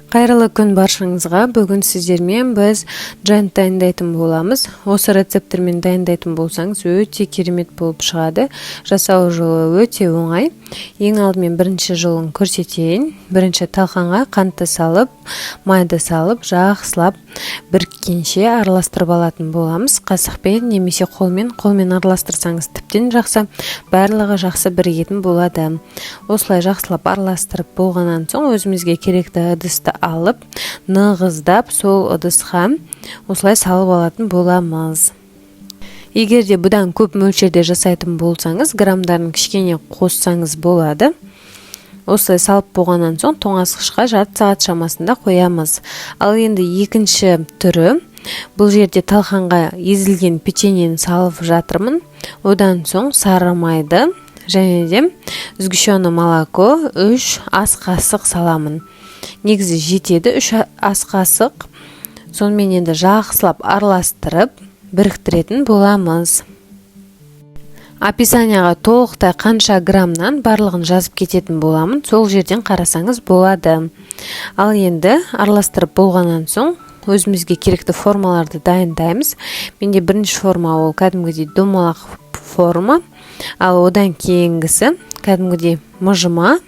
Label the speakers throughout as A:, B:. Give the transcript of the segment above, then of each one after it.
A: Қайырлы күн баршаңызға. Бүгін сіздермен біз джент дайындайтын боламыз. Осы рецепттермен дайындайтын болсаңыз, өте керемет болып шығады. Жасау жолы өте оңай. Ең алдымен бірінші жолын көрсетейін. Бірінші талқанға қантты салып, майды салып, жақсылап біріккенше араластырып алатын боламыз. Қасықпен немесе қолмен, қолмен араластырсаңыз тіптен жақсы, барлығы жақсы бірігетін болады. Осылай жақсылап араластырып болғаннан соң өзімізге керекті ыдысты алып, нығыздап сол ыдысқа осылай салып алатын боламыз. Егер де бұдан көп мөлшерде жасайтын болсаңыз, граммдарын кішкене қоссаңыз болады. Осылай салып болғаннан соң тоңазытқышқа жарты сағат шамасында қоямыз. Ал енді екінші түрі, бұл жерде талқанға езілген печеньені салып жатырмын. Одан соң сары майды және де сгущенное молоко 3 ас қасық саламын. Негізі жетеді 3 ас қасық. Сонымен енді жақсылап араластырып біріктіретін боламыз. Описанияға толықтай қанша граммнан барлығын жазып кететін боламын, сол жерден қарасаңыз болады. Ал енді араластырып болғаннан соң өзімізге керекті формаларды дайындаймыз. Менде бірінші форма ол кәдімгідей домалақ форма, ал одан кейінгісі кәдімгідей мыжыма.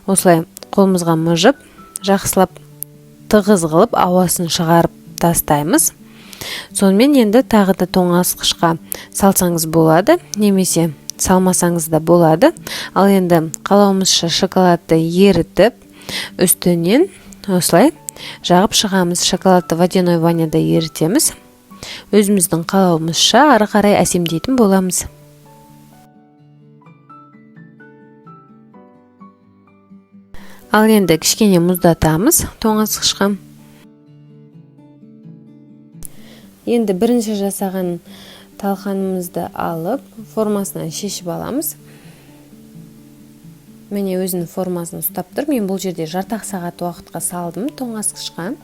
A: Осылай қолымызға мыжып, жақсылап тығыз қылып ауасын шығарып тастаймыз. Сонымен енді тағы да тоңазытқышқа салсаңыз болады, немесе салмасаңыз да болады. Ал енді қалауымызша шоколадты ерітіп, үстінен осылай жағып шығамыз. Шоколадты водяной ваннада ерітеміз. Өзіміздің қалауымызша ары қарай әсемдейтін боламыз. Ал енді кішкене мұздатамыз тоңазытқышқа. Енді бірінші жасаған талқанымызды алып, формасынан шешіп аламыз. Міне, өзінің формасын ұстап тұр. Мен бұл жерде жарты ақ сағат уақытқа салдым тоңазытқышқа.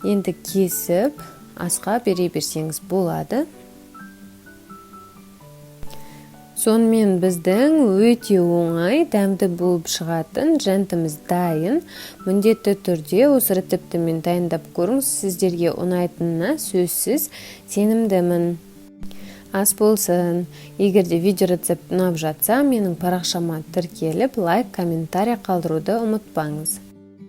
A: Енді кесіп, асқа бере берсеңіз болады. Сонымен біздің өте оңай, дәмді болып шығатын джентіміз дайын. Міндетті түрде осы рецептімен дайындап көріңіз, сіздерге ұнайтынына сөзсіз сенімдімін. Ас болсын. Егер де видео рецепт ұнап жатса, менің парақшама тіркеліп, лайк, комментарий қалдыруды ұмытпаңыз.